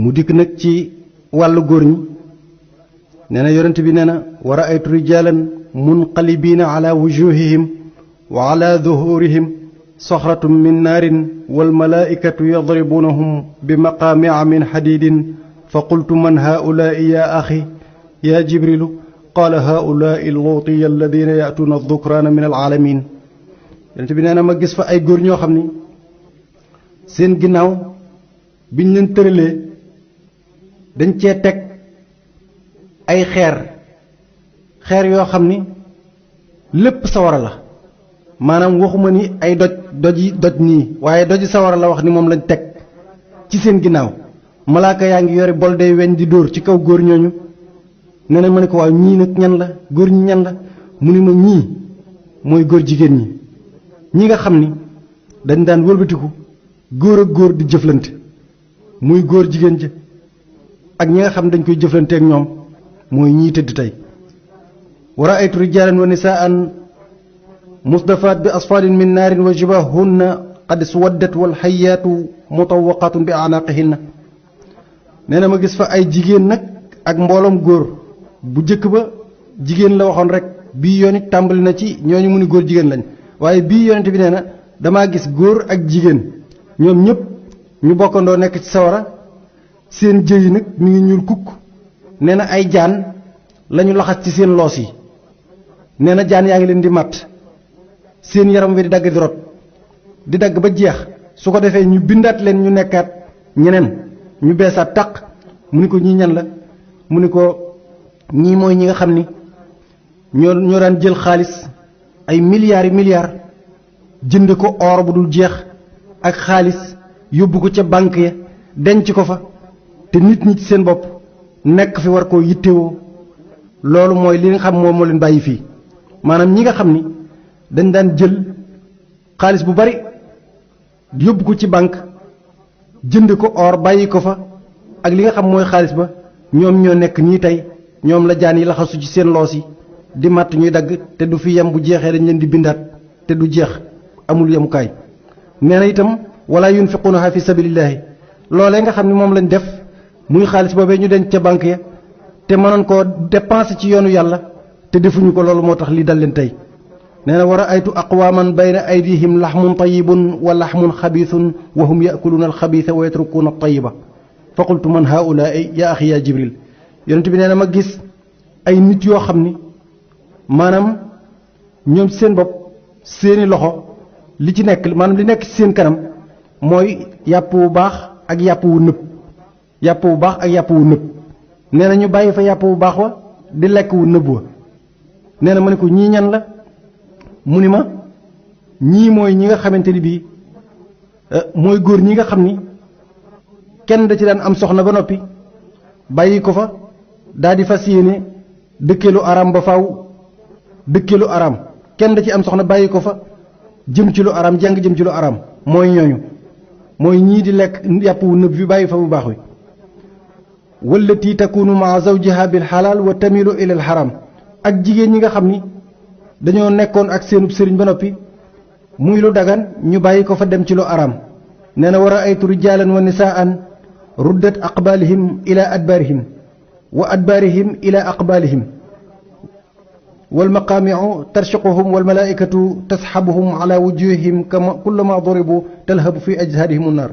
mu dikk nag ci wàllu góor ñi nee na yonent bi nee na wa ra'aytu rijalan munqalibiina ala wujuhihim wa ala duhurihim soxratun min naarin wal malaa'ikatu yadribunahum bi maqaami'a min xadiidin fa qultu man haa'ulaa'i yaa axi yaa jibrilu qaala haa'ulaa'i luutiya alladina ya'tuuna addukraana min alaalamiin yonent bi nee na ma gis fa ay góor ñoo xam ni seen ginnaaw biñ leen tëralee dañ cee teg ay xeer yoo xam ni lépp sawara la maanaam waxuma ni ay doj nii waaye doji sawara la wax ni moom lañ teg ci seen ginnaaw malaaka yaa ngi yore bol day weñ di dóor ci kaw góor ñooñu nee na ma ne ko waaw ñii nag ñan la góor ñi ñan la mu ni ma ñii mooy góor jigéen ñi nga xam ni dañ daan wëlbatiku góor ak góor di jëflante muy góor jigéen ja ak ñi nga xam dañ koy jëflante ak ñoom mooy ñii tëdd tey wa ra'aytu rijaalan wa nisaa'an musdafaat bi asfaalin min naarin wa jibahunna qad suwaddat wal hayyaatu mutawaqatun bi a'naaqihinna nee na ma gis fa ay jigéen nag ak mbooloom góor bu jëkk ba jigéen la waxoon rek bii yoon it tàmbali na ci ñooñu mu ni góor jigéen lañ waaye bii yonent bi nee na damaa gis góor ak jigéen ñoom ñëpp ñu bokkandoo nekk ci sawara seen jëy yi nag mi ngi ñuul kukk nee na ay jaan lañu laxas ci seen loos yi nee na jaan yaa ngi leen di matt seen yaram wi di dagg di rot di dagg ba jeex su ko defee ñu bindaat leen ñu nekkaat ñeneen ñu beesaat taq mu ni ko ñii ñan la mu ni ko ñii mooy ñi nga xam ni ñoo daan jël xaalis ay milliards jënd ko or bu dul jeex ak xaalis yóbbu ko ca banque ya denc ko fa te nit ñi ci seen bopp nekk fi war koo yittewoo loolu mooy li nga xam moo leen bàyyi fii maanaam ñi nga xam ni dañ daan jël xaalis bu bari yóbbu ko ci banque jënd ko or bàyyi ko fa ak li nga xam mooy xaalis ba ñoom ñoo nekk ñii tey ñoom la jaan yi laxasu ci seen loos yi di matt ñuy dagg te du fi yem bu jeexee dañ leen di bindaat te du jeex amul yemukaay nee na itam wala yunfiqunaha fi sabilillahi loolee nga xam ne moom lañ def muy xaalis boobee ñu denc ca banque ya te mënoon koo dépenser ci yoonu yàlla te defuñu ko loolu moo tax lii dal leen tey nee na wa ra'aytu aqwaman bayna aydihim laxmun tayibun wa laxmun xabiithun wa hum yakuluuna alxabiitha wa yatrukuuna altayiba fa qultu man haulaai ya axi ya jibril yonent bi nee na ma gis ay nit yoo xam ni maanaam ñoom seen bopp seeni loxo li ci nekk maanaam li nekk ci seen kanam mooy yàpp wu baax ak yàpp wu nëb nee na ñu bàyyi fa yàpp wu baax wa di lekk wu nëb wa nee na ma ne ko ñii ñan la mu ni ma ñii mooy ñi nga xamante ni bii mooy góor ñi nga xam ni kenn da ci daan am soxna ba noppi bàyyi ko fa daal di fas yéene dëkkeelu araam ba faaw dëkkeelu araam kenn da ci am soxna bàyyi ko fa jëm ci lu araam jàng jëm ci lu araam mooy ñooñu mooy ñii di lekk yàpp wu nëb bi bàyyi fa bu baax wi wallati takunu maa zawjiha bil xalaal wa tamilu ila al xaram ak jigéen ñi nga xam ni dañoo nekkoon ak seenub sëriñ ba noppi muy lu dagan ñu bàyyi ko fa dem ci lu araam nee na wa ra'aytu rijaalan wa nisaan ruddat aqbalihim ila adbaarihim wa adbaarihim ila aqbalihim wal maqaami'u tarshiquhum wal malaa'ikatu tasxabuhum ala wujuhihim kama kullama duribu talhabu fi ajsadihim an-naar